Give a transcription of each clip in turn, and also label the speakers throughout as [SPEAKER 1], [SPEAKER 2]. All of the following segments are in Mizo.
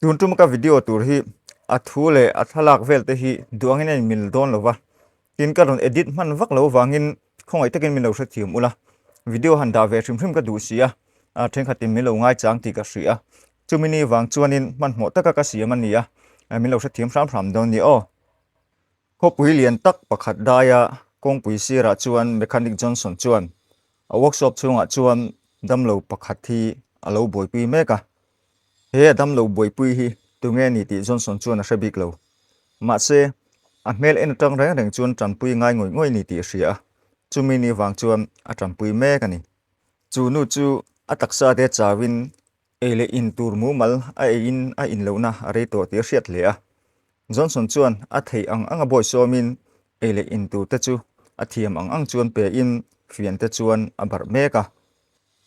[SPEAKER 1] Tun tum ka video tur hi a thu leh a thlalak vel te hi duh angin a inmil dawn lo va, tin ka rawn edit hman vak lo vangin khawngaih takin min lo hrethiam ula, video han dah ve hrim hrim ka duh si a, thenkhatin min lo ngaichang tih ka hria, chumi ni vang chuanin hmanhmawh taka ka siam a ni a, min lo hrethiam hram hram dawn nia aw. Khawpui lian tak pakhat daia kawngpui sirah chuan Mechanic Johnson chuan a workshop chhungah chuan damlo pakhat hi a lo buaipui mek a. He a damlo buaipui hi tunge ni tih Johnson chuan a hre bik lo. Mahse, a hmel en atang reng reng chuan tanpui ngai ngawih ngawih ni tih a hria a, chumi ni vang chuan a tanpui mek a ni. Chu nu chu a taksa te chauin Ei leh in tur mumal a eiin a in lohna a rei tawh tih a hriat hle a. Johnson chuan a theih ang anga bawi sawmin ei leh in tur te chu a thiam ang ang chuan pe in fian te chuan a barh mek a.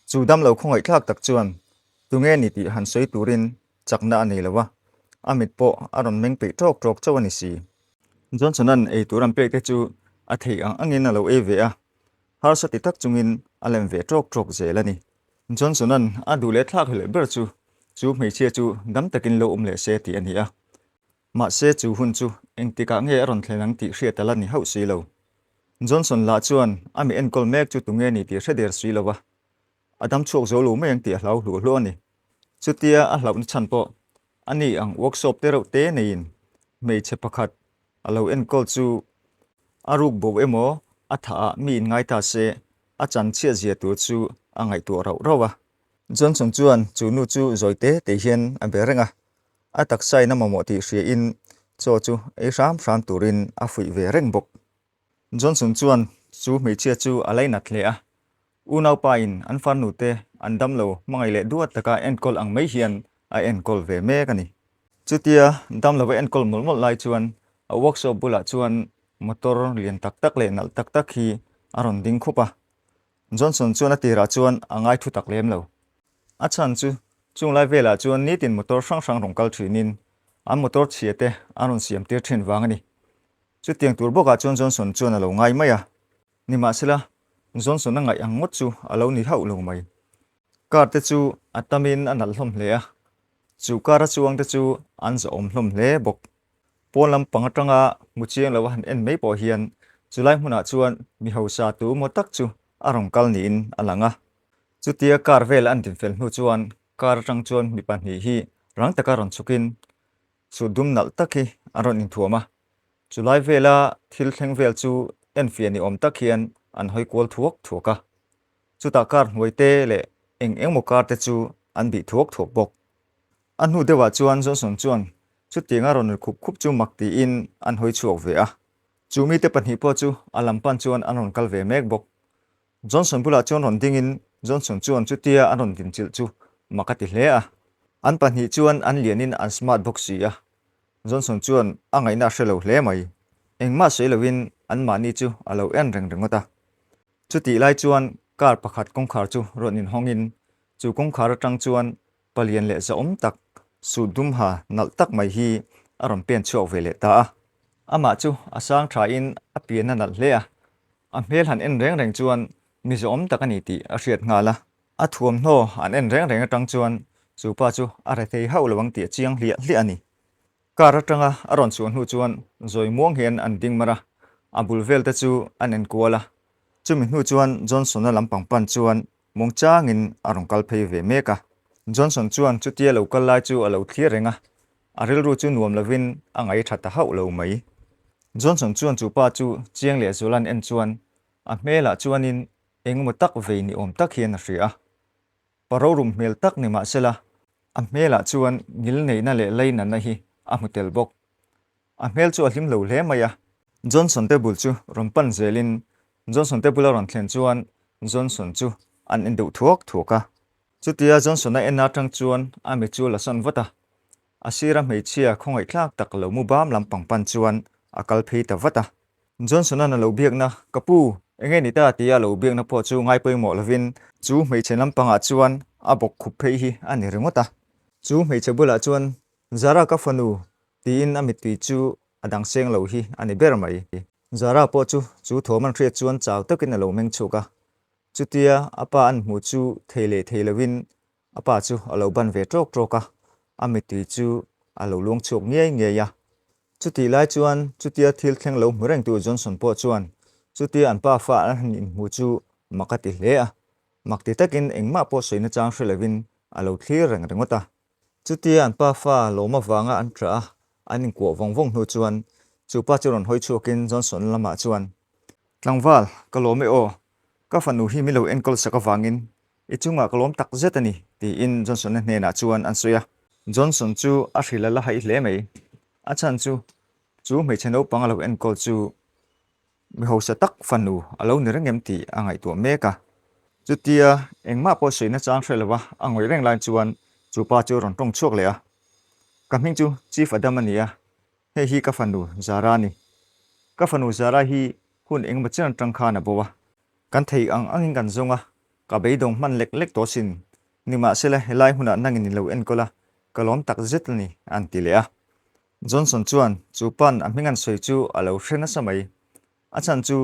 [SPEAKER 1] Chu damlo khawngaihthlak tak chuan tunge ni tih han sawi turin chakna a nei lo a, a mit pawh a rawn meng peih ṭawk ṭawk chauh a ni si. Johnson-a'n ei tur an pek te chu a theih ang angin a lo ei ve a, harsa ti tak chungin a lem ve ṭawk ṭawk zel a ni. Johnson-a'n a duh leh thlak hleh ber chu chu hmeichhia chu dam takin lo awm leh se tih a ni a. Mahse chu hun chu engtikah nge a rawn thlen ang tih hriat a la ni hauh si lo. Johnson lah chuan a mi enkawl mek chu tunge ni tih hre der si lo va, a dam chhuak zo lo mai ang tih a hlau hluah hluah a ni. Chutia a hlauhna chhan pawh a ni ang workshop te reuh te neiin hmeichhe pakhat a lo enkawl chu a ruk bo emaw a thah ah mi in ngai ta se a chan chhiat zia tur chu a ngaihtuah rauh rauh a. Johnson chuan chu nu chu zawi te te hian a be reng a, a taksa in a mamawh tih hria in chaw chu ei hram hram turin a fuih ve reng bawk. Johnson chuan chu hmeichhia chu a lainat hle a, unaupa in an farnu te an damlo hmangaih leh duat taka enkawl ang mai hian a enkawl ve mek a ni. Chutia damlo a enkawl mawlh mawlh lai chuan a workshop bulah chuan motor lian tak tak leh nalh tak tak hi a rawn ding khup a. Johnson chuan a tirah chuan a ngai thu tak lem lo. A chhan chu chung lai velah chuan nitin motor hrang hrang rawn kal thinin an motor chhia te an rawn siam tir thin vang a ni. Chutiang tur bawkah chuan Johnson chuan a lo ngai mai a. Nimahsela, Johnson a ngaih ang ngawt chu a lo ni hauh lo mai. Car te chu a tamin a nalh hlawm hle a, chu car a chuang te chu an zahawm hlawm hle bawk. Pawn lampang atanga hmu chiang lo a han en mai pawh hian chulai hmunah chuan mi hausa tu maw tak chu a rawn kal niin a lang a. Chutia car vel an dinfel hnu chuan car atang chuan mi pahnih hi rang taka rawn chhukin Suit dum nalh tak hi an rawn inthuam a, chulai vela thil thleng vel chu enfiah ni awm tak hian an hawi kual thuak thuak a. Chutah car hnuai te leh eng eng maw car te chu an bih thuak thuak bawk. A hnu deuhah chuan Johnson chuan chutianga rawn ri khup khup chu mak tiin an hawi chhuak ve a. Chu mite pahnih pawh chu a lam pan chuan an rawn kal ve mek bawk. Johnson bulah chuan rawn dingin Johnson chuan chutia an rawn dinchilh chu mak a ti hle a. An pahnih chuan an lianin an smart bawk si a, Johnson chuan a ngaihna a hre lo hle mai. Engmah sawi loin anmahni chu a lo en reng ringawt a. Chutih lai chuan car pakhat kawngkhar chu rawn inhawngin chu kawngkhar atang chuan palian leh zahawm tak, suit dum ha nalh tak mai hi a rawn pen chhuak ve leh ta a. Amah chu a sang thain a pian a nalh hle a, A hmel han en reng reng chuan mi zawhawm tak a ni tih a hriat nghal a. A thuamhnaw an en reng reng atang chuan chu pa chu a rethei hauh lo ang tih a chiang hliah hliah a ni. Car atanga a rawn chhuah hnu chuan zawi muang hian an ding mar a, a bul vel te chu an en kual a. Chumi hnu chuan Johnson-a lampang pan chuan muangchangin a rawn kal phei ve mek a. Johnson chuan chutia lo kal lai chu a lo thlir reng a, A rilru chu nuam lovin a ngaih tha ta hauh lo mai. Johnson chuan chu pa chu chiang leh zuala'n en chuan a hmelah chuanin engemaw tak vei ni awm tak hian a hria a. Pa rorum hmel tak ni mahsela a hmelah chuan ngil neihna leh leinatna hi a hmu tel bawk. A hmel chu a hlim lo hle mai a. Johnson te bul chu rawn pan zelin Johnson te bula rawn thlen chuan Johnson chu an en deuh thuak thuak a. Chutia Johnson-a en atang chuan a mi chu la sawn vat a, a sira hmeichhia khawngaihthlak tak lo mu bam lampang pan chuan a kal phei ta vat a. Johnson-a'n a lo biakna, Ka pu, enge ni ta? tia a lo biakna pawh chu ngai pawimawh lovin chu hmeichhe lampangah chuan a bawk khup phei hi a ni ringawt a. Chu hmeichhe bulah chuan, Zara ka fanu, tiin a mittui chu a dang seng lo hi a ni ber mai. Zara pawh chu chu thawm an hriat chuan chau takin a lo meng chhuk a, Chutia a pa an hmuh chu thei leh thei lovin a pa chu a lo ban ve ṭawk ṭawk a. A mittui chu a lo luang chhuak ngiai ngiai a. Chutih lai chuan chutia thil thleng lo hmu rengtu Johnson pawh chuan chutia an pa fa an han inhmu chu mak a ti hle a. Mak ti takin engmah pawh sawi nachang hre lovin a lo thlir reng ringawt a. Chutia an pa fa lawm avanga an ṭah a, an inkuah vawng vawng hnu chuan chu pa chu rawn hawi chhuakin Johnson lamah chuan, Tlangval, ka lawm e aw. Ka fanu hi min lo enkawl sak avangin i chungah ka lawm tak zet a ni, tiin Johnson-a hnenah chuan an sawi a. Johnson chu a hrilh a la haih hle mai. A chhan chu, chu hmeichhe naupang a lo enkawl chu mi hausa tak fanu a lo ni reng em tih a ngaihtuah mek a. Chutia engmah pawh sawi nachang hre lova a ngawih reng lai chuan chu pa chu a rawn tawng chhuak leh a. Ka hming chu Chief Adam a ni a, Hei hi ka fanu Zara a ni. Ka fanu Zara hi hun engemaw chen atang khan a bo a. Kan thei ang angin kan zawng a, ka beidawng hman lek lek tawh sin. Nimahsela helai hunah nangin in lo enkawl a, ka lawm tak zet a ni, an ti leh a. Johnson chuan chu pan a hming an sawi chu a lo hre nasa mai. A chhan chu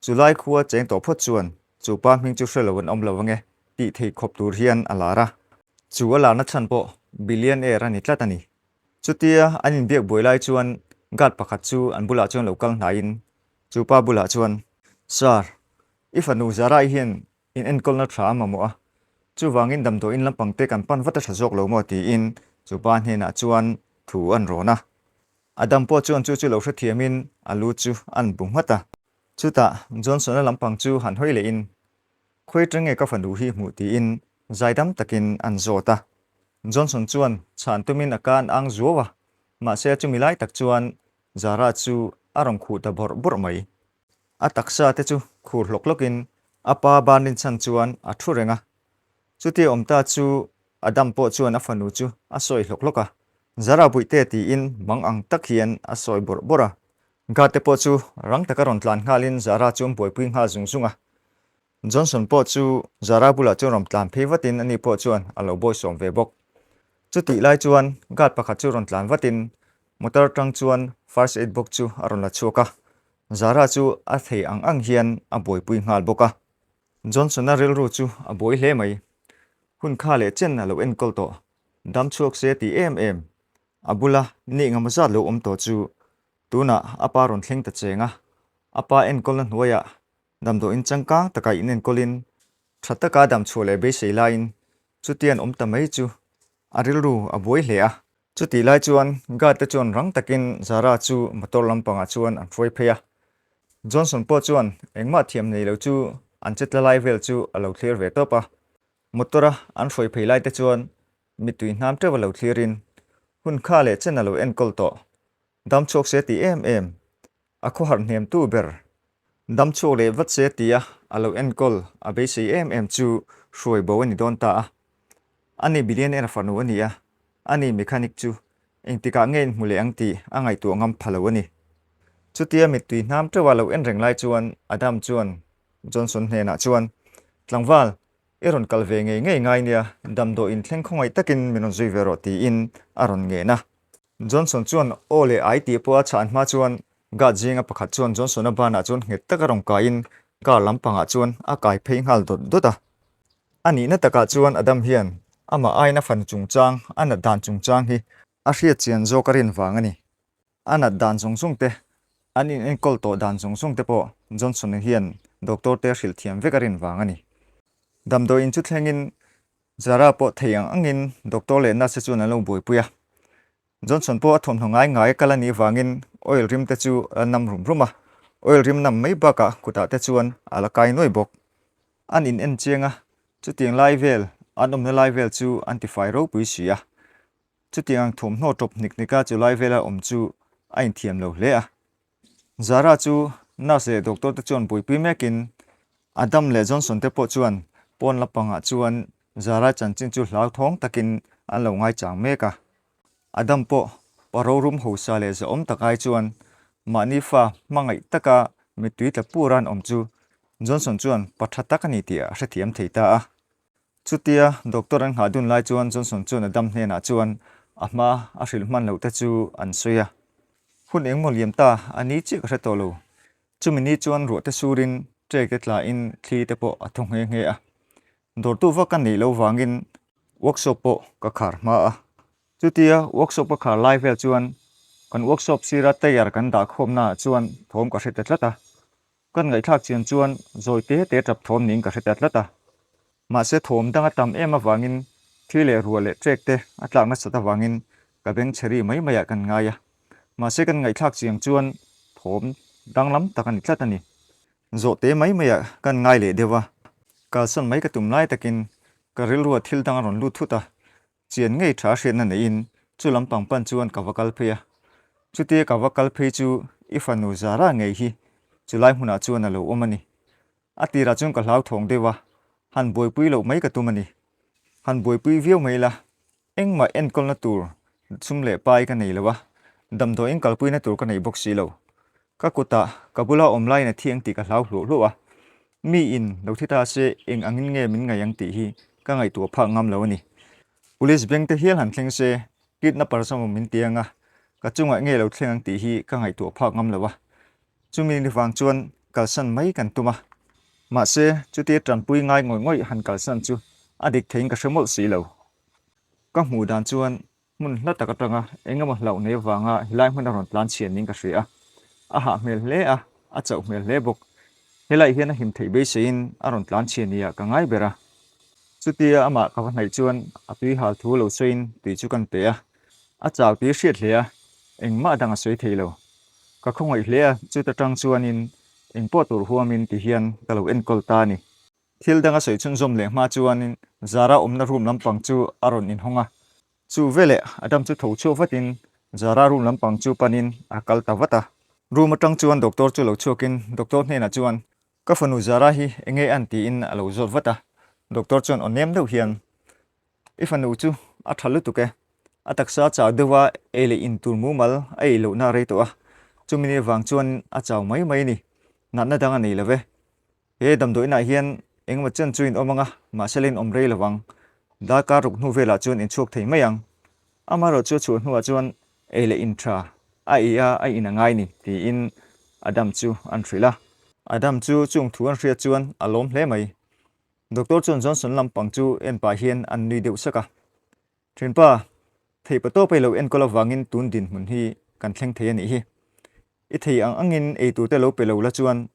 [SPEAKER 1] chulai khua cheng tawh phawt chuan chu pa hming chu hre lo an awm lo ange tih theih khawp tur hian a lar a. Chu a larna chhan pawh billionaire a ni tlat a ni. Chutia an inbiak buai lai chuan guard pakhat chu an bulah chuan lo kal hnaiin chu pa bulah chuan, Sir, i fanu Zarai hian in enkawlna tha a mamawh a, chuvangin damdawiin lampang te kan pan vat a tha zawk lo maw? tiin chu pa hnenah chuan thu an rawn a. Adam pawh chuan chu chu lo hrethiamin a lu chu an bu nghat a. Chutah Johnson-a lampang chu han hawi lehin Khawi ṭang nge ka fanu hi hmuh tiin zaidam takin an zawt a. Johnson chuan chhan tumin a kan ang zuau a, mahse chumi lai tak chuan Zara chu a rawn khuh ta bawrh bawrh mai. A taksa te chu khur hlawk hlawkin a pa ban rinchhan chuan a ṭhu reng a. Chutia awm ta chu Adam pawh chuan a fanu chu a sawi hlawk hlawk a, Zara buihte tiin mang ang tak hian a sawi bawrh bawrh a. Guard te pawh chu rang taka rawn tlan nghalin Zara chu an buaipui nghal zung zung a. Johnson pawh chu Zara bulah chuan rawn tlan phei vatin ani pawh chuan a lo bawisawm ve bawk. Chutih lai chuan guard pakhat chu rawn tlan vatin motor atang chuan first aid box chu a rawn la chhuak a. Zara chu a thei ang ang hian a buaipui nghal bawk a. Johnson-a rilru chu a buai hle mai. Hun kha leh chen a lo enkawl tawh. Dam chhuak se ti em em. A bula nih ngam zat lo awm tawh chu tunah a pa rawn thleng ta cheng a, a pa enkawlna hnuaiah damdawiin changkang taka inenkawlin tha taka damchhuah leh beisei laiin chutian awm ta mai chu a rilru a buai hle a. Chutih lai chuan guard te chuan rang takin Zara chu motor lampangah chuan an hruai phei a. Johnson pawh chuan engmah thiam nei lo chu an che tla lai vel chu a lo thlir ve tawp a. Motor a an hruai phei lai te chuan mittui hnam teuh a lo thlirin hun kha leh chen a lo enkawl tawh. Dam chhuak se ti em em, a khawharh hnemtu ber. Dam chhuak leh vat se tia a lo enkawl a beisei em em chu hruai bo a ni dawn ta a. Ani billionaire fanu a ni a, ani mechanic chu engtikah nge inhmu leh ang tih a ngaihtuah ngam pha lo a ni. Chutia mittui hnam teuh a lo en reng lai chuan Adam chuan Johnson hnenah chuan, Tlangval, I rawn kal ve ngei ngei ngai nia, damdawiin thleng khawngaih takin min rawn zui ve rawh tiin a rawn ngen a. Johnson chuan aw leh ai tih pawh a chhan hma chuan guard zinga pakhat chuan Johnson-a banah chuan nghet taka rawn kaiin car lampangah chuan a kai phei nghal dawt dawt a. A nihna takah chuan Adam hian amah aiin a fanu chungchang, a nat dan chungchang hi a hriat chian zawk a rin vang a ni. A nat dan zawng zawng te, an in enkawl tawh dan zawng zawng te pawh Johnson hian doctor te a hrilh thiam vek a rin vang a ni. Damdawiin chu thlengin Zara pawh thei ang angin doctor leh nurse te chuan an lo buaipui a. Johnson pawh a thawmhnaw ngai ngai a kal a nih vangin oil rim te chu a nam rum rum a, oil rim nam mai bakah kutah te chuan a la kai nuai bawk. An in en chiang a, chutiang lai vel, an awmna lai vel chu an tifai ropui si a. Chutiang ang thawmhnaw tawp hnik hnika chu lai vela awm chu a inthiam lo hle a. Zara chu nurse leh doctor te chuan buaipui mekin Adam leh Johnson te pawh chuan pawn lampangah chuan Zara chanchin chu hlauthawng takin an lo ngaichang mek a. Adam pawh pa rorum hausa leh zahawm tak ai chuan mahni fa hmangaih taka mittui tla pura an awm chu Johnson chuan pa tha tak a ni tih a hrethiam thei ta a. Chutia doctor an nghah dun lai chuan Johnson chuan Adam hnenah chuan a hma a hrilh hman loh te chu an sawi a. Hun engmaw liam ta a ni chiah ka hre tawh lo. Chumi ni chuan ruah te surin trek te tlain thli te pawh a thaw nghe nghe a. Dawrtu vak ka neih loh vangin workshop pawh ka khar hma a. Chutia workshop ka khar lai vel chuan kan workshop sira tyre kan dah khawmna ah chuan thawm ka hre ta tlat a. Kan ngaihthlak chian chuan zawi te te tap thawm niin ka hre ta tlat a. Mahse thawm dang a tam em avangin thi leh ruah leh trek te a tlak nasat avangin ka beng chhe ri mai maiah kan ngai a. Mahse kan ngaihthlak chiang chuan thawm danglam tak a ni tlat a ni. Zawh te mai maiah kan ngai leh deuh a. Kalsan mai ka tum lai takin ka rilrua thil dang a rawn lut thut a. Chian ngei tha hriatna neiin chu lampang pan chuan ka va kal phei a. Chutia ka va kal phei chu i fanu Zara ngei hi chulai hmunah chuan a lo awm a ni. A tirah chuan ka hlauthawng deuh a, han buaipui loh mai ka tum a ni. Han buaipui viau mai la, engmah enkawlna tur sum leh pai ka nei lo a, damdawiin kalpuina tur ka nei bawk si lo. Ka kutah ka bula awm laiin a thi ang tih ka hlau hluah hluah a, mi in lo thi ta se eng angin nge min ngaih ang tih hi ka ngaihtuah phak ngam lo a ni. Police beng te hial han thleng se kidnapper zawng min ti ang a, ka chungah nge lo thleng ang tih hi ka ngaihtuah phak ngam lo a. Chumi ni vang chuan kalsan mai kan tum a, mahse chutia tanpui ngai ngawih ngawih han kalsan chu a dik theiin ka hre mawlh si lo. Ka hmuh dan chuan Hmun hla tak atanga eng emaw hlauh nei avanga helai hmun a rawn tlan chhian niin ka hria a. A hah hmel hle a, a chauh hmel hle bawk. Helai hian a him theih beiseiin a rawn tlan chhian nia ka ngai ber a. Chutia amah ka va hnaih chuan a tui hal thu lo sawiin tui chu kan pe a. A chau tih a hriat hle a, engmah dang a sawi thei lo. Ka khawngaih hle a, chuta tang chuanin engpawh tur huamin ti hian ka lo enkawl ta a ni. Thil dang a sawi chhunzawm leh hma chuanin Zara awmna room lampang chu a rawn inhawng a. Chu veleh Adam chu tho chhuak vatin Zara room lampang chu panin a kal ta vat a. Room atang chuan doctor chu lo chhuakin doctor hnenah chuan, Ka fanu Zara hi enge an tiin a lo zawt vat a. Doctor chuan aw nem deuh hian, I fanu chu a tha lutuk e. A taksa chau deuha ei leh in tur mumal a ei lohna a rei tawh a. Chumi ni avang chuan a chau mai mai a ni. Natna dang a nei lo ve. He damdawiinah hian engemaw chen chu in awm ang a, mahse la in awm rei lo vang. Darkar ruk hnu velah chuan in chhuak thei mai ang. Amaherawh chu a chhuah hnuah chuan ei leh in tha a ei a, a in a ngai ni, tiin Adam chu an hrilh a. Adam chu chung thu an hriat chuan a lawm hle mai. Doctor chuan Johnson lampang chu en pah hian an nui deuh sak a. Thinpa, theihpa tawp ei lo enkawl avangin tun dinhmun hi kan thleng thei a nih hi. I thei ang angin eitur te lo pe lo la chuan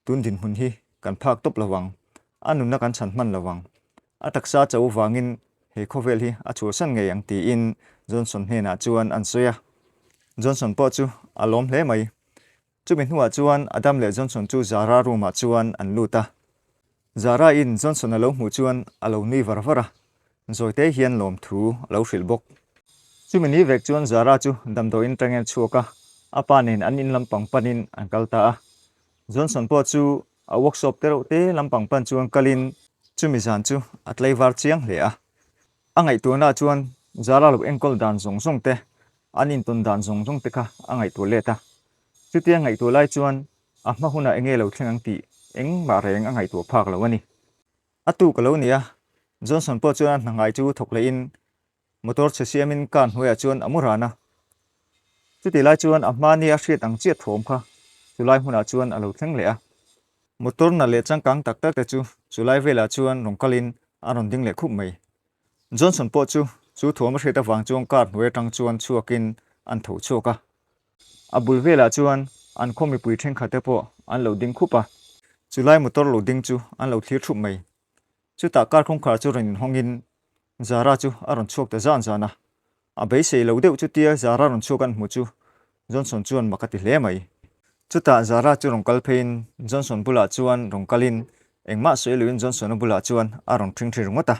[SPEAKER 1] Tun dinhmun hi kan phak tawp lo vang, a nunna kan chhan hman lo vang. A taksa cho vangin he khawvel hi a chhuahsan ngei ang tiin Johnson hnenah chuan an sawi a. Johnson pawh chu a lawm hle mai. Chumi hnuah chuan Adam leh Johnson chu Zara room ah chuan an lut a. Zara in Johnson a lo hmuh chuan a lo nui var var a, Zawite hian lawmthu a lo hrilh bawk. Chumi ni vek chuan Zara chu damdawiin tangin a chhuak a, a pa nen an in lampang panin an kal ta a. Johnson pawh chu a workshop te reuh te lampang pan chuan kalin chumi zan chu a tlaivar chiang hle a. A ngaihtuahnaah chuan Zara lo enkawl dan zawng zawng te, an intawn dan zawng zawng te kha a ngaihtuah let a. Chutia ngaihtuah lai chuan a hma hunah enge lo thleng ang tih engmah reng a ngaihtuah phak lo a ni. A tuk a lo ni a, Johnson pawh chuan a hna ngai chu thawk lehin Motor chhe siamin car hnuaiah chuan a mu ran a. Chutih lai chuan a hma nia hriat ang chiah thawm kha chulai hmunah chuan a lo thleng leh a. Motor nalh leh changkang tak tak te chu chulai velah chuan rawn kalin a rawn ding leh khup mai. Johnson pawh chu chu thawm a hriat avang chuan car hnuai atang chuan chhuakin an tho chhuak a. A bul velah chuan an khaw mipui thenkhat te pawh an lo ding khup a. Chulai motor lo ding chu an lo thlir thup mai. Chutah car kawngkhar chu rawn inhawngin Zara chu a rawn chhuak ta zan zan a. A beisei lo deuh chutia Zara rawn chhuak an hmu chu Johnson chuan mak a ti hle mai. Chutah Zara chu rawn kal pheiin Johnson bulah chuan rawn kalin engmah sawi loin Johnson-a bulah chuan a rawn ṭhing ṭhi ringawt a.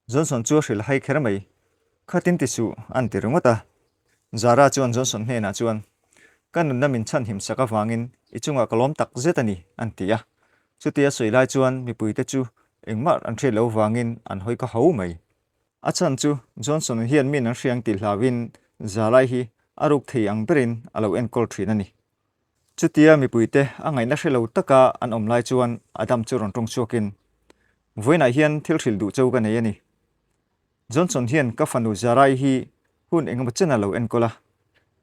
[SPEAKER 1] Johnson chu a hrilh hai kher mai. Khatin ti suh, an ti ringawt a. Zara chuan Johnson hnenah chuan, Ka nunna min chhanhim sak avangin i chungah ka lawm tak zet a ni, an ti a. Chutia sawi lai chuan mipuite chu engmah an hriat loh vangin an hawi ka ho mai. A chhan chu Johnson hian min an hriang tih hlauhin Zara hi a ruk thei ang berin a lo enkawl thin a ni. Chutia mipuite a ngaihna hre lo taka an awm lai chuan Adam chu rawn tawng chhuakin, Vawiinah hian thil hrilh duh cho ka nei a ni. Johnson hian ka fanu Zarai hi hun engemaw chen a lo enkawl a.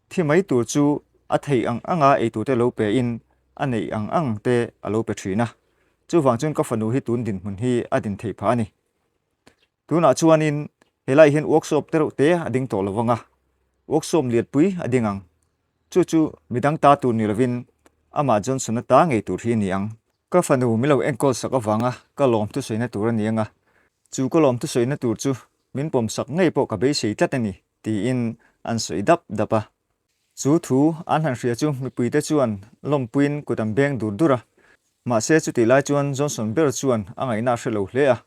[SPEAKER 1] Thi mai tur chu a thei ang anga eitur te lo pe in a neih ang ang te a lo pe thin a. Chuvang chuan ka fanu hi tun dinhmun hi a din theih phah a ni. Tunah chuanin. Helaiah hian workshop te reuh te a ding tawh lo vang a, workshop lianpui a ding ang. Chu chu midang ta tur ni lovin amah Johnson-a ta ngei tur hi a ni ang. Ka fanu min lo enkawl sak avanga ka lawm thusawiina tur a ni ang a, chu ka lawm thusawiina tur chu min pawm sak ngei pawh ka beisei tlat a ni, tiin an sawi dap dap a. Chu thu an han hria chu mipuite chuan lawmpuiin kut an beng dur dur a. Mahse chutih lai chuan Johnson ber chuan a ngaihna a hre lo hle a,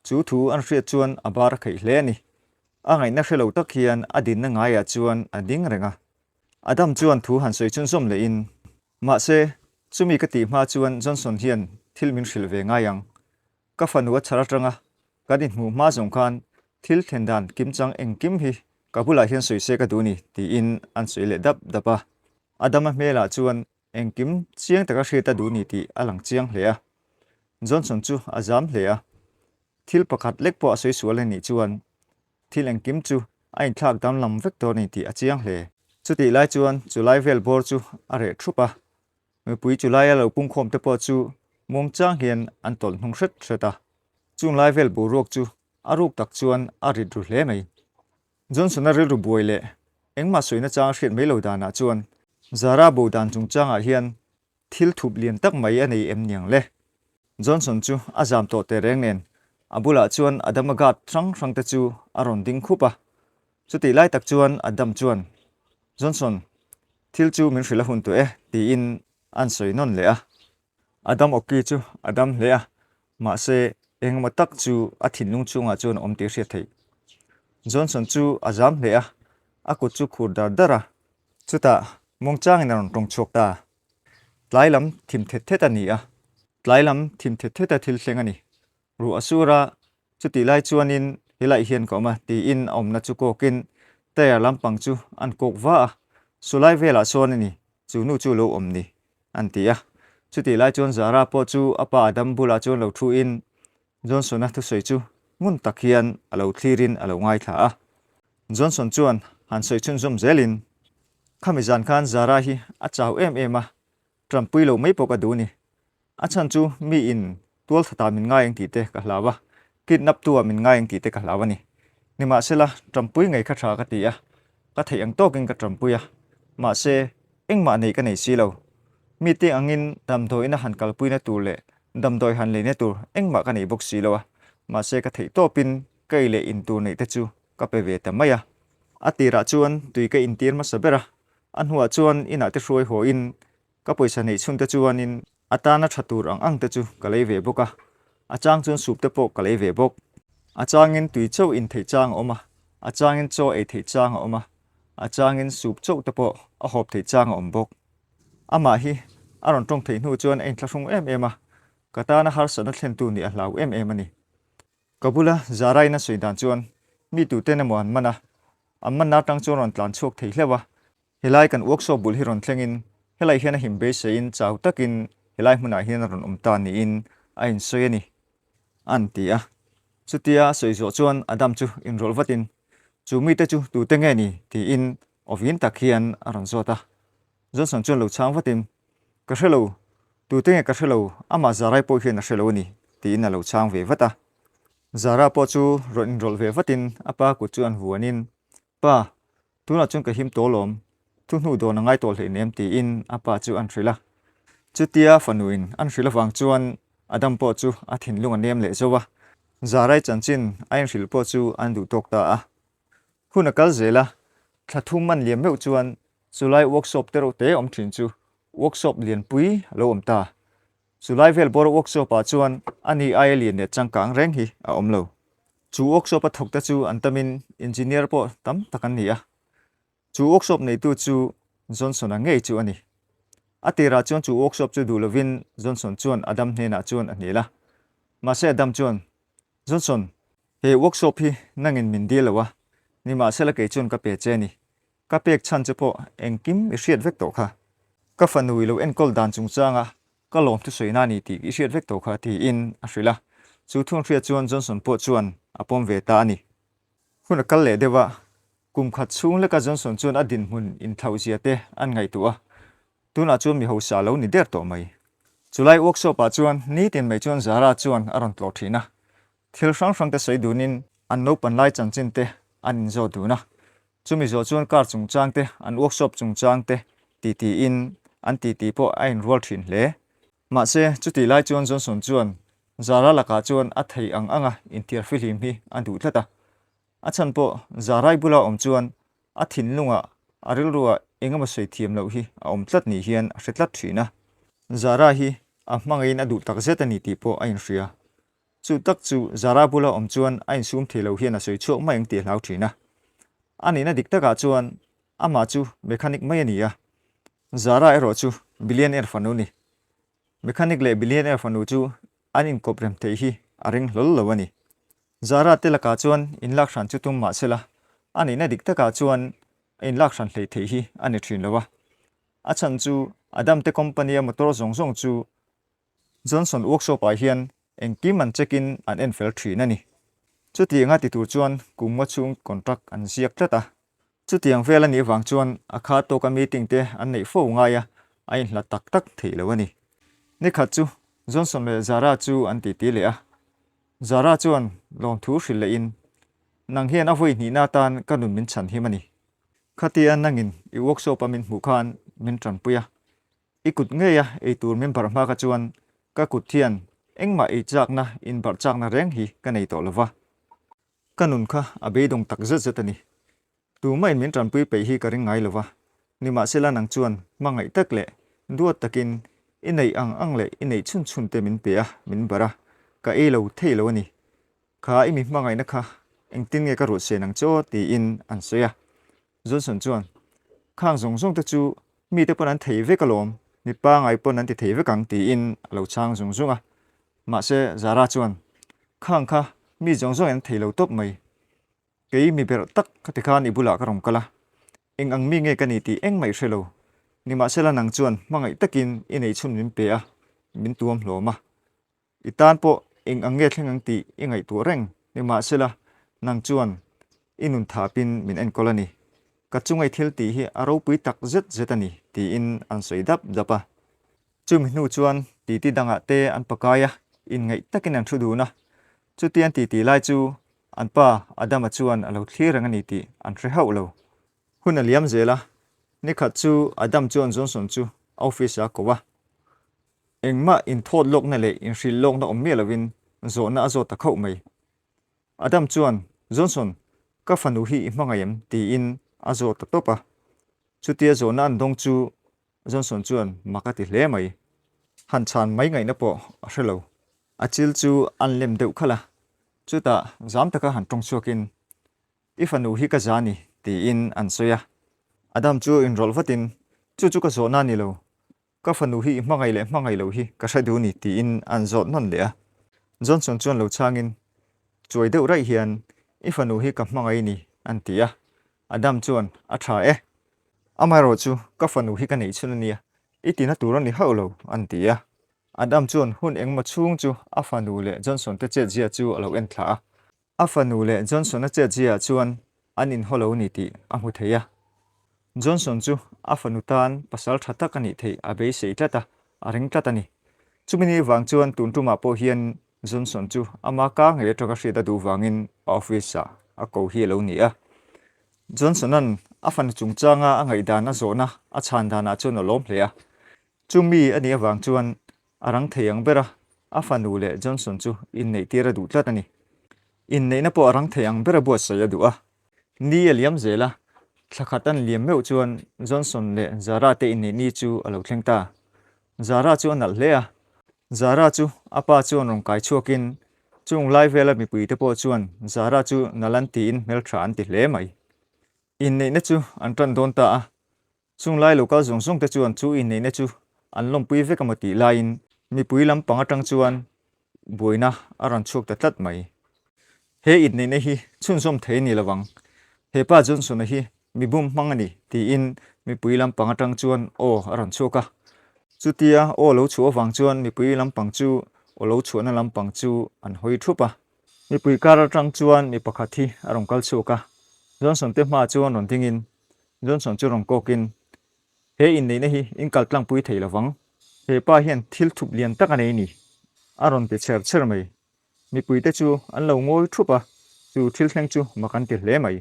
[SPEAKER 1] chu thu an hriat chuan a bar a kheih hle a ni. A ngaihna hre lo tak hian a dinna ngaiah chuan a ding reng a. Adam chuan thu han sawi chhunzawm lehin, Mahse, chumi ka tih hma chuan Johnson hian thil min hrilh ve ngai ang. Ka fanu a chhar atanga kan inhmuh hma zawng khan thil thlen dan kimchang engkim hi ka bulah hian sawi se ka duh ni, tiin an sawi leh dap dap a. Adama hmelah chuan engkim chiang taka hriat a duh ni tih a lang chiang hle a. Johnson chu a zam hle a. Thil pakhat lek pawh a sawi sual a nih chuan thil engkim chu a inthlak damlam vek dawn a ni tih a chiang hle. Chutih lai chuan chulai vel bawr chu a reh thup a. Mipui chu laia lo pungkhawm te pawh chu muangchang hian an tawlh hnung hret hret a, chung lai vel boruak chu a ruk tak chuan a rit ru hle mai. Johnson-a rilru buai leh engmah sawina chang a hriat mai lo danah chuan Zara bo dan chungchangah hian thil thup lian tak mai a nei em niang le? Johnson chu a zam tawh teh reng nen a bulah chuan Adama guard hrang hrang te chu a rawn ding khup a, chutih lai tak chuan Adam chuan Johnson, thil chu min hrilh a hun tawh e, tiin an sawi nawn leh a. Adam awki chu a dam hle a, mahse engemaw tak chu a thinlung chhungah chuan a awm tih a hriat theih. Johnson chu a zam hle a, a kut chu khur dar dar a, chutah muangchangin a rawn tawng chhuak ta. Tlai lam thim thet thet a ni a, tlai lam thim thet thet a thil thleng a ni. Ruah a sur a, chutih lai chuanin helaiah hian ka awm a tiin a awmna chu kawkin tyre lampang chu an kawk va a, sulai velah sawn a ni, chu nu chu lo awm ni an ti a. Chutih lai chuan Zara pawh chu a pa Adam bulah chuan lo thuin Johnson-a thusawi chu ngun tak hian a lo thlirin a lo ngaithla a. Johnson chuan han sawi chhunzawm zelin, Khami zan khan Zara hi a chau em em a, Tanpui lo mai pawh ka duh ni. A chhan chu mi in tual thatah min ngai ang tih te ka hlau a, kidnap tu ah min ngai ang tih te ka hlau a ni. Nimahsela, tanpui ngei kha tha ka ti a, ka theih ang tawkin ka tanpui a. Mahse, engmah neih ka nei si lo. Mite angin damdawiina han kalpuina tur leh damdawi han leina tur engmah ka nei bawk si lo a, mahse ka theih tawpin ka ei leh in tur neih te chu ka pe ve ta mai a. A tirah chuan tui ka intir hmasa ber a, A hnuah chuan inah te hruai haw in ka pawisa neih chhun te chuanin a tana tha tur ang ang te chu ka lei ve bawk a, a chang chuan soup te pawh ka lei ve bawk. A changin tui chauh in theih chang a awm a, a changin chaw ei theih chang a awm a, a changin soup chauh te pawh a hawp theih chang a awm bawk. Amah hi a rawn tawng theih hnu chuan a inthlahrung em em a, ka tana harsatna thlentu nih a hlau em em a ni. Ka bula Zara-in a sawi dan chuan mi tuten emaw an man a, an manna atang chuan rawn tlan chhuak thei hleuh a, helai kan workshop bul hi rawn thlengin helai hian a him beiseiin chau takin helai hmunah hian a rawn awm ta niin a insawi a ni, an ti a. Chutia a sawi zawh chuan Adam chu inrawlh vatin, Chu mite chu tute nge ni? tiin awvin tak hian a rawn zawt a. Johnson chuan lo chhang vatin, Ka hre lo, tute nge ka hre lo, amah Zarai pawh hian a hre lo a ni, tiin a lo chhang ve vat a. Zara pawh chu rawn inrawlh ve vatin a pa kut chu an vuanin, Pa, tunah chuan ka him tawh lawm, thu hnu dawn a ngai tawh hleinem, tiin a pa chu an hrilh a. Chutia fanuin an hrilh avang chuan Adam pawh chu a thinlung a nem leh zo a, Zarai chanchin a inhrilh pawh chu an duh tawk ta a. Hun a kal zel a, thla thum man liam meuh chuan chulai workshop te reuh te awm thin chu workshop lianpui a lo awm ta. Chulai vel bawr workshop ah chuan a ni aia lian leh changkang reng hi a awm lo. Chu workshop a thawk te chu an tamin engineer pawh tam tak an ni a. Chu workshop neitu chu Johnson-a ngei chu a ni. A tirah chuan chu workshop chu duh lovin Johnson chuan Adam hnenah chuan a hnial a. Mahse Adam chuan, Johnson, he workshop hi nangin min dil lo a, nimahsela kei chuan ka pe che a ni. Ka pek chhan che pawh engkim i hriat vek tawh kha. Ka fanu i lo enkawl dan chungchanga ka lawm thusawi na ni tih i hriat vek tawh kha tiin a hrilh a. Chu thun hriat chuan Johnson pawh chuan a pawm ve ta a ni. Hun a kal leh deuh a, kum khat chhung leka Johnson chuan a dinhmun inthlauhzia te an ngaihtuah a, tunah chuan mi hausa lo ni der tawh mai. Chulai workshop ah chuan nitin mai chuan Zara chuan a rawn tlawh thin a, thil hrang hrang te sawi dunin. An naupan lai chanchin te an inzawt dun a, chumi zawh chuan car chungchang te, an workshop chungchang te titiin an titi pawh a inrual thin hle. Mahse, chutih lai chuan Johnson chuan Zara lakah chuan a thei ang anga inthiar fihlim hi a duh tlat a. A chhan pawh Zarai bula awm chuan a thinlungah a rilruah engemaw sawi thiam loh hi a awm tlat ni hian a hre tlat thin a. Zara hi a hmangaihin a duh takzet a ni tih pawh a inhria. Chu tak chu Zara bula awm chuan a insum thei lo hian a sawi chhuak mai ang tih a hlau thin a. A nihna dik takah chuan amah chu mechanic mai a ni a, Zara erawh chu billionaire fanu a ni. Mechanic leh billionaire fanu chu an inkawp rem theih hi a ring hlawl lo a ni. Zara te lakah chuan inlak hran chu tum mah sela, a nihna dik takah chuan a inlak hran hleih theih hi a ni thin lo a. A chhan chu Adam te company a motor zawng zawng chu Johnson workshop ah hian engkim an check in an en fel thin a ni. Chutianga ti tur chuan kum nga chhung contract an ziak tlat a. Chutiang vel a nih vang chuan a kha tawka meeting te an neih fo ngai a, a inhlat tak tak theih lo a ni. Nikhat chu Johnson leh Zara chu an titi leh a. Zara chuan lawmthu hrilh leh in, Nang hian a vawi hnihna atan ka nun min chhan him a ni. Khatia nangin i workshop a min hmuh khan min tanpui a, I kut ngeia ei tur min barh hma kha chuan ka kut hian engmah ei chakna, inbarh chakna reng hi ka nei tawh lo va. Ka nun kha a beidawng tak zet zet a ni. Tumahin min tanpui peih hi ka ring ngai lo va, nimahsela nang chuan hmangaih tak leh duat takin i neih ang ang leh i neih chhun chhun te min pe a, min barh a, ka ei lo thei lo a ni. Kha i mi hmangaihna kha engtin nge ka ruh sen ang che aw tiin an sawi a. Johnson chuan, Khang zawng zawng te chu mite pawn an thei vek alawm, mi pangai pawn an ti thei vek ang tiin a lo chhang zung zung a. Mahse, Zara chuan, Khang kha mi zawng zawngin an thei lo tawp mai. Kei mi berh tak kha tikhan i bulah ka rawn kal a, eng ang mi nge ka ni tih engmah i hre lo. Nimahsela nang chuan hmangaih takin i neichhun min pe a, min tuam hlawm a. I tan pawh eng ang nge thleng ang tih i ngaihtuah reng, nimahsela nang chuan i nun thapin min enkawl a ni. Ka chunga i thil tih hi a ropui tak zet zet a ni, tiin an sawi dap dap a. Chumi hnu chuan titi dangah te an pakai a, inngaih takin an thu dun a. Chuti an titi lai chu an pa Adama chuan a lo thlir reng a ni tih an hre hauh lo. Hun a liam zel a, nikhat chu Adam chuan Johnson chu a office-ah a ko a. Engmah inthawt lawkna leh inhrilh lawkna awm miah lovin zawhna a zawt ta khauh mai. Adam chuan, Johnson, ka fanu hi i hmangaih em? tiin a zawt ta tawp a. Chutia zawhna an dawng chu Johnson chuan mak a ti hle mai. Han chhan mai ngaihna pawh a hre lo. A chil chu an lem deuh khalh a, chutah zam taka han tawng chhuakin, I fanu hi ka za ni, tiin an sawi a. Adam chu inrawlh vatin, Chu chu ka zawhna a ni lo, Ka fanu hi i hmangaih leh hmangaih loh hi ka hre duh ni tiin an zawt nawn leh a. Johnson chuan lo chhangin, Chuai deuh raih hian i fanu hi ka hmangaih ni an ti a. Adam chuan, A tha e. Amaherawh chu ka fanu hi ka neih chhun a nia, i tina tur a ni hauh lo an ti a. Adam chuan hun engmaw chhung chu a fanu leh Johnson te chetzia chu a lo en thla a. A fanu leh Johnson-a chetziaah chuan an inhaw lo ni tih a hmu thei a. Johnson chu a fanu tan pasal tha tak a nih theih a beisei tlat a, a ring tlat a ni. Chumi ni vang chuan tun tumah pawh hian Johnson chu ama ka ngei atanga hriat a duh vangin a office-ah a ko hi a lo ni a. Johnson-a'n a fanu chungchanga a ngaihdan a zawhna a chhan danah chuan a lawm hle a. Chumi a nih avang chuan a rang thei ang ber a, a fanu leh Johnson chu inneihtir a duh tlat a ni. Inneihna pawh a rang thei ang ber a buatsaih a duh a. Ni a liam zel a, thla khat an liam meuh chuan Johnson leh Zara te inneih ni chu a lo thleng ta. Zara chu a nalh hle a, Zara chu a pa chuan rawn kai chhuakin chung lai vela mipui te pawh chuan Zara chu nalh an tiin hmeltha an ti hle mai. Inneihna chu an tan dawn ta a, Chung lai lo kal zawng zawng te chuan chu inneihna chu an lawmpui vek emaw tih laiin mipui lampang atang chuan buaina a rawn chhuak ta tlat mai. He inneihna hi chhunzawm thei a ni lovang, he pa Johnson-a hi mi bum hmang a ni tiin mipui lampang atang chuan aw a rawn chhuak a. Chutia aw lo chhuah avang chuan mipui lampang chu aw lo chhuahna lampang chu an hawi thup a. Mipui kar atang chuan mi pakhat hi a rawn kal chhuak a, Johnson te hmaah chuan rawn dingin Johnson chu rawn kawkin, He inneihna hi in kal tlangpui thei lo vang. He pa hian thil thup lian tak a nei ni, a rawn ti chher chher mai. Mipuite chu an lo ngawi thup a. Chu thil thleng chu mak an ti hle mai.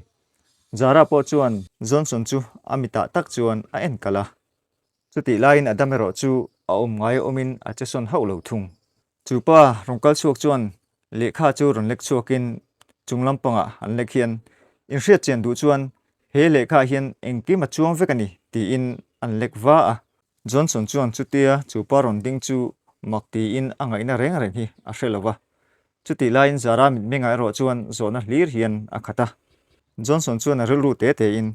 [SPEAKER 1] Zara pawh chuan Johnson chu a mitah tak chuan a en kalh a. Chutih laiin Adam erawh chu a awm ngai awmin a che sawn hauh lo thung. Chu pa rawn kal chhuak chuan lehkha chu rawn lek chhuakin chung lampangah an lek hian inhriat chian duh chuan he lehkhaah hian engkim a chuang vek a ni tiin an lek va a. Johnson chuan chutia chu pa rawn ding chu mak tiin a ngaihna reng reng hi a hre lo va. Chutih laiin Zara mitmengah erawh chuan zawhna hlir hian a khat a. Johnson chuan a rilru te tein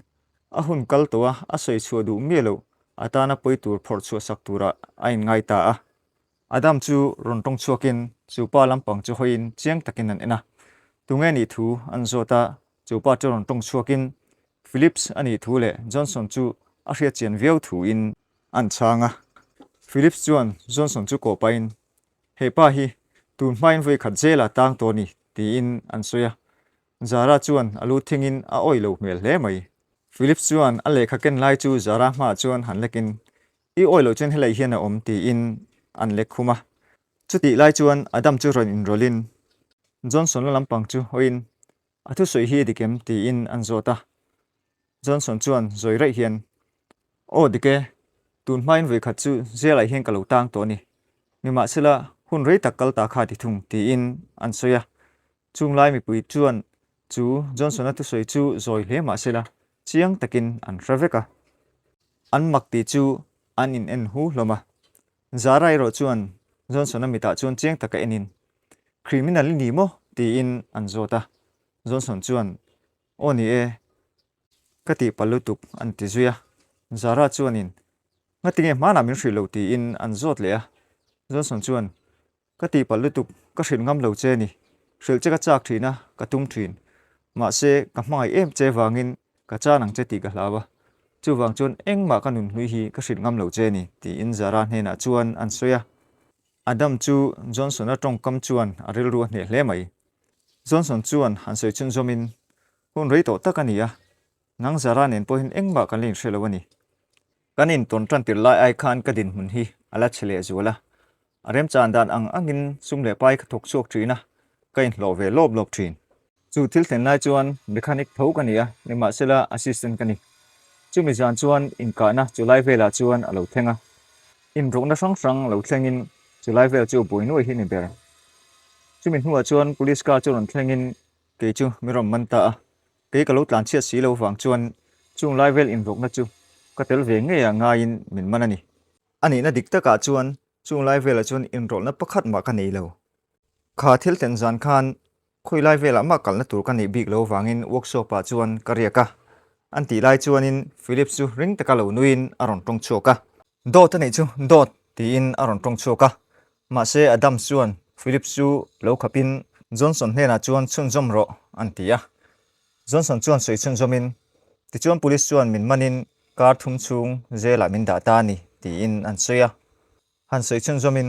[SPEAKER 1] a hun kal tawh a, a sawi chhuah duh miah loh atana pawi tur phawrh chhuah sak turah a inngai ta a. Adam chu rawn tawng chhuakin chu pa lampang chu hawiin chiang takin an en a. Tunge nih thu an zawt a, chu pa chu rawn tawng chhuakin Phillips a nih thu leh Johnson chu a hriat chian viau thuin an chhang a. Phillips chuan Johnson chu kawh pahin, He pa hi tun hmain vawi khat zela tang tawh a ni, tiin an sawi a. Zara chuan a lu thingin a awih lo hmel hle mai. Phillips chuan a lehkha ken lai chu Zara hmaah chuan han lekin, I awih loh chuan helai hian a awm tiin an lek khum a. Chutih lai chuan Adam chu rawn inrawlhin Johnson la lampang chu hawiin a thusawi hi a dik em tiin an zawt a. Johnson chuan zawi raih hian, Aw dik e, tun hmain vawikhat chu jail-ah hian ka lo tang tawh a ni. Nimahsela hun rei tak kal ta kha ti thung tiin an sawi a. Chung lai mipui chuan chu Johnson-a thusawi chu zawi hle mahsela chiang takin an hre vek a. An mak tih chu an in en hu hlawm a. Zara erawh chuan Johnson-a mitah chuan chiang taka enin, Criminal i ni maw? tiin an zawt a. Johnson chuan, Aw ni e, ka tih palh lutuk an ti zui a. Zara chuanin, Ngatinge hmanah min hrilh lo tiin an zawt leh a. Johnson chuan, Ka tihpalh lutuk, ka hrilh ngam lo che ni. Hrilh che ka chak thin a, ka tum thin. Mahse, ka hmangaih em che vangin ka chan ang che tih ka hlau a. Chuvang chuan engmah ka nunhlui hi ka hrilh ngam lo che ni, tiin Zara hnenah chuan an sawi a. Adam chu Johnson-a tawngkam chuan a rilru a hneh hle mai. Johnson chuan han sawi chhunzawmin, Hun rei tawh tak a ni a, nang Zara nen pawhin engmah kan la inhre lo a ni. Kan intawn tan tirh lai ai khan ka dinhmun hi a la chhe leh zual a, a remchan dan ang angin sum leh pai ka thawk chhuak thin a, ka inhlawh ve lawp lawp thin. Chu thil thlen lai chuan mechanic tho ka ni a, nimahsela assistant ka ni. Chumi zan chuan inkahna chu lai velah chuan a lo thleng a, inrawkna hrang hrang lo thlengin chu lai vel chu buai nuai hi ni ber. Chumi hnuah chuan police car chu rawn thlengin kei chu min rawn man ta a, Kei ka lo tlan chhiat si lo vang chuan chung lai vel inrawkna chu ka tel ve ngei a ngaiin min man a ni. A nihna dik takah chuan chung lai velah chuan inrawlhna pakhat mah ka nei lo. Kha thil thlen zan khan khawi lai velah mah kalna tur ka neih bik lo vangin workshop ah chuan ka riak a. An tih lai chuanin Philip chu ring taka lo nuiin a rawn tawng chhuak a. Dawt a neih chu dawt tiin a rawn tawng chhuak a. Mahse Adams chuan Philip chu lo khapin Johnson hnenah chuan chhunzawm rawh an ti a. Johnson chuan sawi chhunzawmin, Tichuan police chuan min manin kar thum chhung jail-ah min dah ta a ni tiin an sawi a. Han sawi chhunzawmin,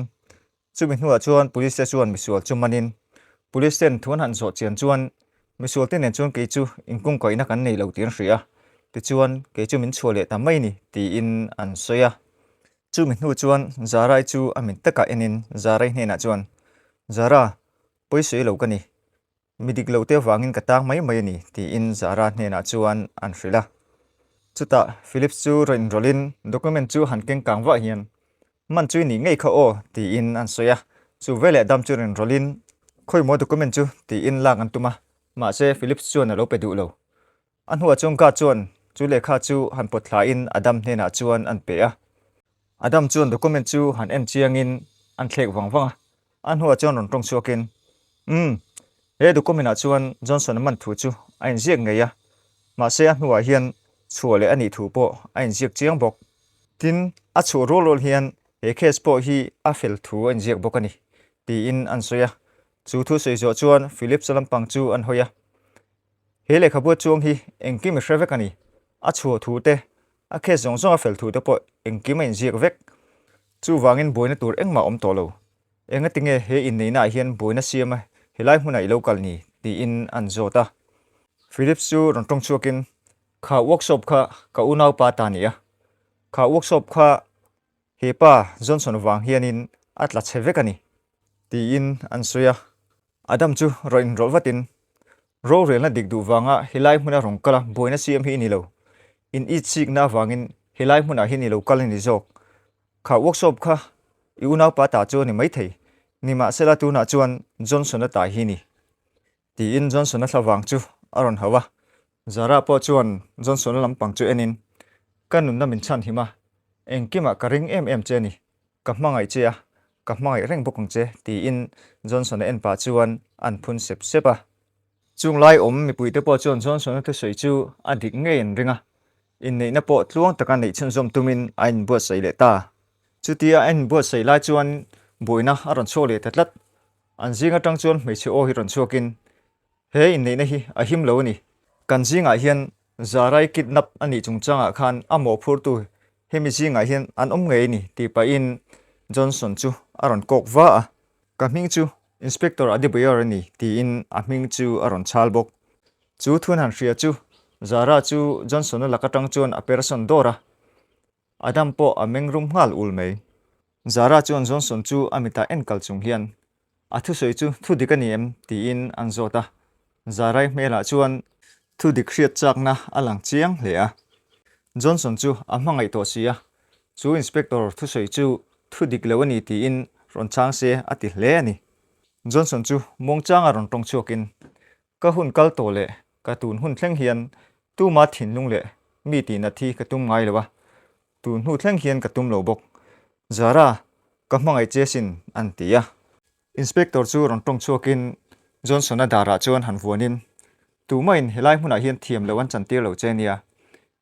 [SPEAKER 1] Chumi hnuah chuan police te chuan misual chu manin police ten thu an han zawh chian chuan misual te nen chuan kei chu inkungkaihna kan nei lo tih an hria a, tichuan kei chu min chhuah leh ta mai ni tiin an sawi a. Chumi hnu chuan Zarai chu a mit takah enin Zarai hnenah chuan, Zara, pawisawi lo ka ni. Mi dik lo te avangin ka tang mai mai a ni, tiin Zara hnenah chuan an hrilh a. Chutah Philips chu rawn inrawlhin document chu han keng kang vah hian, Man chu i nih ngei kha aw, tiin an sawi a. Chu veleh dam chu rawn inrawlhin, Khawi maw document chu? tiin lak an tum a. Mahse Philips chuan a lo pe duh lo. A hnuah chuan guard chuan chu lehkha chu han pawt thlain Adam hnenah chuan an pe a. Adam chuan document chu han en chiangin an thlek vang vang a. A hnuah chuan rawn tawng chhuakin, Umm, he document-ah chuan Johnson-a man thu chu a inziak ngei a, mahse a hnuah hian chhuah leh a nih thu pawh a inziak chiang bawk. Tin, a chhuah rual rual hian he case pawh hi a fel thu a inziak bawk a ni, tiin an sawi a. Chu thu sawi zawh chuan Phillips-a lampang chu an hawi a. He lehkhabu chuang hi engkim i hre vek a ni. A chhuah thu te, a case zawng zawng a fel thu te pawh engkim a inziak vek. Chuvangin buaina tur engmah a awm tawh lo. Engatinge he inneihnaah hian buaina siama helai hmunah i lo kal ni? tiin an zawt a. Philips chu rawn tawng chhuakin, Kha workshop kha ka unaupa ta ni a. Kha workshop kha he pa Johnson vang hianin a tla chhe vek a ni, tiin an sawi a. Adam chu rawn inrawlh vatin. Rorelna dik duh vanga helai hmuna rawn kala buaina siam hi i ni lo. In itsikna avangin helai hmunah hian i lo kal a ni zawk. Kha workshop kha i unaupa ta chu a ni maithei. Nimahsela tunah chuan Johnson-a ta hi ni. Tiin Johnson-a thlavang chu a rawn hauh a. Zara pawh chuan Johnson-a lampang chu enin, Ka nunna min chhan him a, engkimah ka ring em em che a ni. Ka hmangaih che a, ka hmangaih reng bawk ang che, tiin Johnson-a en pah chuan an phun sep sep a. Chung lai awm mipuite pawh chuan Johnson-a thusawi chu a dik ngei an ring a, inneihna pawh tluang taka neih chhunzawm tumin a inbuatsaih leh ta. Chutia a inbuatsaih lai chuan buaina a rawn chhuak leh ta tlat. An zing atang chuan hmeichhe aw hi rawn chhuakin, He inneihna hi a him lo a ni. Kan zingah hian Zarai kidnap a nih chungchangah khan a mawhphurtu hemi zingah hian an awm ngei a ni tih pahin Johnson chu a rawn kawk va a. Ka hming chu Inspector Adebayor a ni tiin a hming chu a rawn chhal bawk. Chu thun han hria chu Zara chu Johnson-a lak atang chuan a persawn dawr a. Adam pawh a meng rum nghal ul mai. Zara chuan Johnson chu a mitah en kal chung hian, A thusawi chu thu dik a ni em? tiin an zawt a. Zarai hmelah chuan thu dik hriat chakna a lang chiang hle a. Johnson chu a hmangaih tawh si a, chu inspector thusawi chu thu dik lo a ni tiin rawn chhang se a ti hle a ni. Johnson chu muangchanga rawn tawng chhuakin, Ka hun kal tawh leh ka tun hun thleng hian tuma thinlung leh mi tihnat hi ka tum ngai lo a, tun hnu thleng hian ka tum lo bawk. Zara, ka hmangaih che sin, an ti a. Inspector chu rawn tawng chhuakin Johnson-a darah chuan han vuanin, Tumahin helai hmunah hian thiam loh an chantir lo che nia,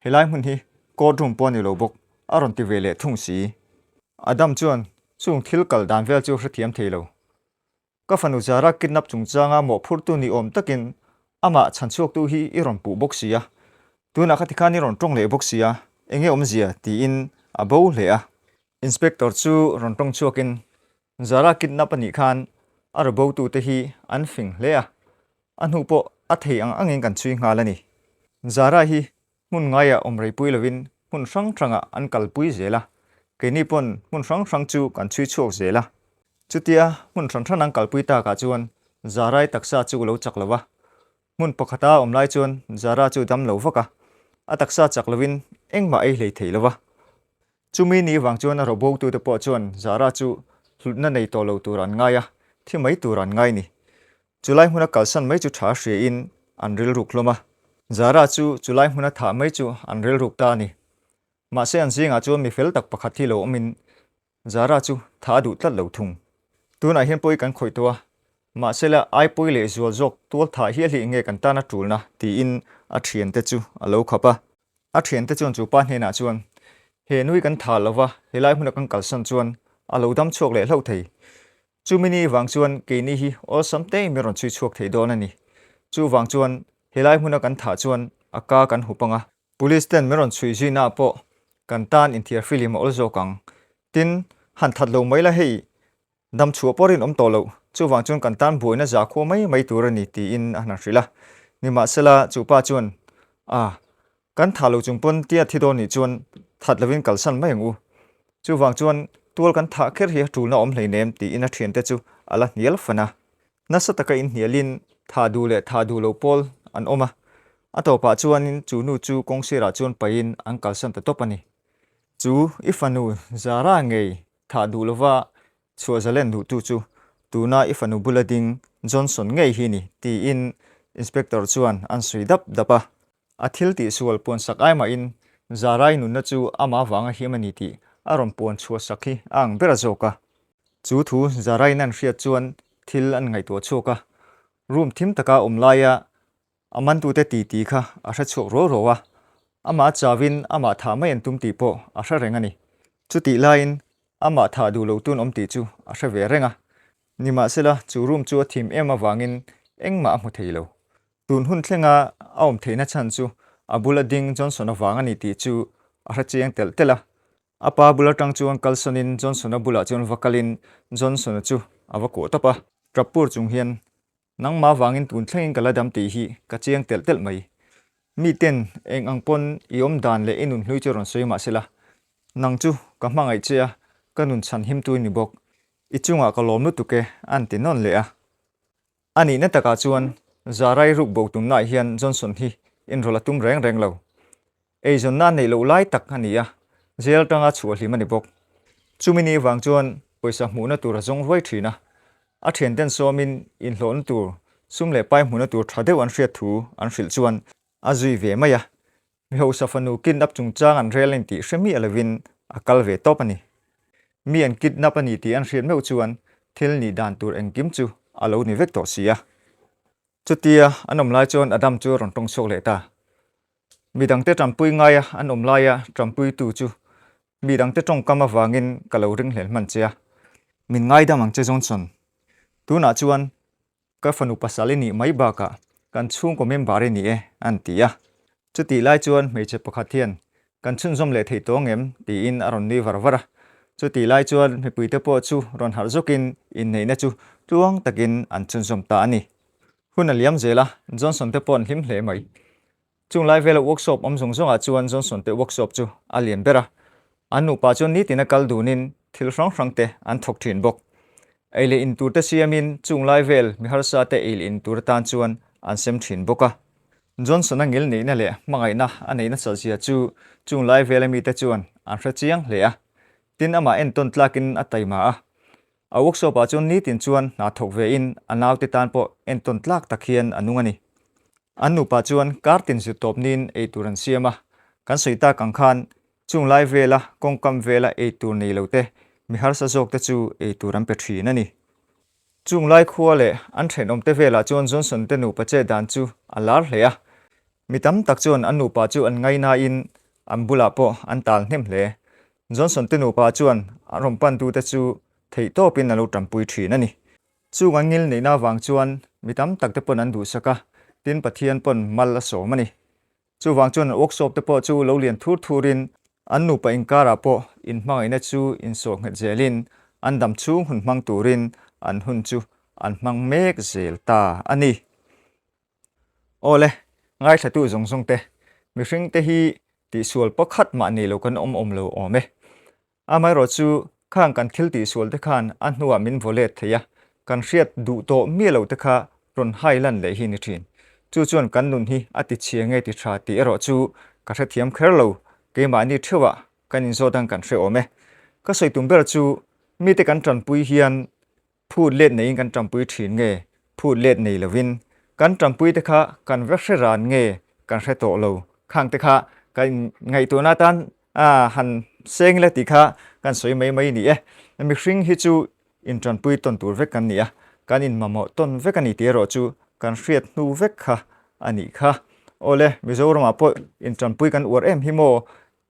[SPEAKER 1] helai hmun hi court room pawh a ni lo bawk, a rawn ti ve leh thung si. Adam chuan chung thil kal dan vel chu hrethiam thei lo. Ka fanu Zara kidnap chungchanga mawhphurtu ni awm takin amah chhanchhuaktu hi i rawn puh bawk si a, tunah kha tikhan i rawn tawng leh bawk si a, enge awmzia? tiin a bo hle a. Inspector chu rawn tawng chhuakin, Zara kidnap a nih khan a rawbotute hi an fing hle a, a hnu pawh a thei ang angin kan chhui nghal a ni. Zara hi Hmun ngaiah awm reipui lovin hmun hrang hrangah an kalpui zel a, keini pawn hmun hrang hrang chu kan chhui chhuak zel a. Chutia hmun hran hran an kalpui takah chuan Zarai taksa chu lo chak lo va, hmun pakhata awm lai chuan Zara chu dam lo vak a, a taksa chak lovin engmah ei hlei thei lo va. Chumi ni vang chuan a robotute pawh chuan Zara chu hlutna nei tawh lo tur an ngai a, thi mai tur an ngai ni. Chulai hmuna kalsan mai chu tha hriain an rilruk hlawm a. Zara chu chulai hmuna thah mai chu an rilruk ta a ni. Mahse an zingah chuan mi fel tak pakhat hi lo awmin Zara chu thah a duh tlat lo thung. Tunah hian pawi kan khawih tawh a, mahse la ai pawi leh zual zawk tual thah hial hi enge kan tan a tulna tiin a thiante chu a lo khap a. A thiante chuan chu pa hnenah chuan, He nui kan thah lova helai hmuna kan kalsan chuan a lo dam chhuak leh hlauh thei. Chumi ni vang chuan keini hi awlsam tein min rawn chhui chhuak thei dawn a ni. Chuvang chuan helai hmuna kan thah chuan a ka kan hup ang a. Police ten min rawn chhui zuina pawh kan tan inthiar filim a awl zawk ang. Tin, han that lo mai la hei, dam chhuah pawh rinawm tawh loh. Chuvang chuan kan tan buaina za khua mai mai tur a ni tiin a han hrilh a. Nimahsela chu pa chuan, A, Kan thah lo chung pawn tia thi dawn nih chuan that lovin kalsan mai ang u. Chuvang chuan tual kan thah kher hi a tulna awm hleinem tiin a thiante chu a la hnial fan a. Nasa taka inhnialin thah duh leh thah duh lo pawl an awm a. A tawpah chuanin chu nu chu kawngsirah chuan pahin an kalsan ta tawp a ni. Chu i fanu Zara ngei thah duh lova Chhuah zalen duhtu chu tuna i fanu bula ding Johnson ngei hi ni, tiin Inspector chuan an sawi dap dap a. A thil tihsual puansak ai mahin Zarai nunna chu amah vanga him a ni tih a rawn puan chhuahsak hi a ang ber a zawk a. Chu thu Zaraiin an hriat chuan thil an ngaihtuah chhuak a, room thim taka awm laia A mantute titi kha a hre chhuak ruau ruau a, amah chauhin amah thah mai an tum tih pawh a hre reng a ni. Chutih laiin amah thah duh lo tun awm tih chu a hre ve reng a. Nimahsela chu room chu a thim em avangin engmah a hmu thei lo. Tun hun thlenga a awm theihna chhan chu a bula ding Johnson avang a ni tih chu a hre chiang telh telh a. A pa bul atang chuan kalsawnin Johnson-a bulah chuan va kalin Johnson-a chu a va kuah tawp a. Tap pur chung hian Nangmah vangin tun thlengin ka la dam tih hi ka chiang telh telh mai. Miten eng ang pawn i awm dan leh i nun hlui chu rawn sawi mah sela, nang chu ka hmangaih che a, ka nun chhan himtu i ni bawk. I chungah ka lawm lutuk e, an ti nawn leh a. A nihna takah chuan. Zarai ruk bo tumnaah hian Johnson hi inrawlh a tum reng reng lo. Eizawnna a neih loh lai tak a ni a, jail tanga chhuah hlim a ni bawk. Chumi ni vang chuan pawisa hmuhna tur a zawng ruai thin a, a thianten sawmin inhlawhna tur, sum leh pai hmuhna tur tha deuh an hriat thu an hrilh chuan a zui ve mai a. Mi hausa fanu kidnap chungchang an rel a ni tih hre miah lovin a kal ve tawp a ni. Mi an kidnap a ni tih an hriat meuh chuan thil nih dan tur engkim chu a lo ni vek tawh si a. Chutia an awm lai chuan Adam chu a rawn tawng chhuak leh ta. Mi dangte tanpui ngaia an awm laia tanpuitu chu mi dangte tawngkam avangin ka lo ringhlel hman che a. Min ngaidam ang che Johnson. Tunah chuan ka fanu pasal i nih mai bakah kan chhungkaw member i ni e, an ti a. Chutih lai chuan hmeichhe pakhat hian kan chhunzawm leh thei tawng em? tiin a rawn nui var var a. Chutih lai chuan mipuite pawh chu rawn harh zawkin inneihna chu tluang takin an chhunzawm ta a ni. Hun a liam zel a, Johnson te pawh an hlim hle mai. Chung lai vela workshop awm zawng zawngah chuan Johnson te workshop chu a lian ber a. An nupa chuan nitin a kal dunin thil hrang hrang te an thawk thin bawk. Ei leh in tur te siamin chung lai vel mi harsa te ei leh in tur atan chuan an sem thin bawk a. Johnson-a ngil neihna leh hmangaihna a neih nasat zia chu chung lai vela mite chuan an hre chiang hle a. Tin amah entawn tlakin a taima a. A workshop ah chuan nitin chuan hna thawk ve in a naute tan pawh entawn tlak tak hian a nung a ni. An nupa chuan kar tin zir tawp niin ei tur an siam a, kan sawi tak ang khan chung lai vela kawngkam vela ei tur nei lo te mi harsa zawk te chu ei tur an pe thin a ni. Chung lai khua leh an thenawm te velah chuan Johnson te nupa chet dan chu a lar hle a, mi tam tak chuan an nupa chu an ngainain an bulah pawh an tal hnem hle. Johnson te nupa chuan a rawn pantute chu theihtawpin a lo tanpui thin a ni. Chung an ngil neihna avang chuan mi tam tak te pawn an duhsak a, tin Pathian pawn mal a sawm a ni. Chuvang chuan an workshop te pawh chu lo lian thur thurin an nupa inkarah pawh inhmangaihna chu insawh nghet zelin an dam chhung hun hmang turin an hun chu an hmang mek zel ta a ni. Awle, ngaithlatu zawng zawng te, mihring te hi tihsual pakhat mah nei lo kan awm awm lo awm e. Amaherawh chu khang kan thil tihsual te khan a hnuah min vaw let thei a, kan hriat duh tawh miah lo te kha rawn hai lan leh hi ni thin. Chu chuan kan nun hi a ti chhia nge ti tha tih erawh chu ka hrethiam kher lo, keimahni theuhah kan inzawt ang kan hre awm e. Ka sawi tum ber chu mite kan tanpui hian Phut let neiin kan tanpui thin nge? Phut let nei lovin kan tanpui te kha kan va hre ran nge kan hre tawh lo. Khang te kha kan ngaihtuahna atan han seng ila tih kha kan sawi mai mai ni e. Mihring hi chu intanpui tawn tur vek kan ni a, kan inmamawh tawn vek a ni tih erawh chu kan hriat hnu vek kha a nih kha. Awle, Mizoramah pawh intanpui kan uar em hi maw?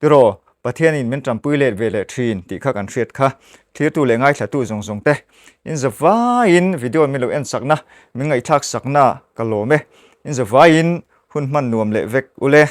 [SPEAKER 1] Tiraw, Pathianin min tanpui let ve leh thin tih kha kan hriat kha. Thirtu leh ngaithlatu zawng zawng te, in zavaiin video min lo en sakna, min ngaihthlak sakna ka lawm e. In zavaiin hun hman nuam leh vek ule.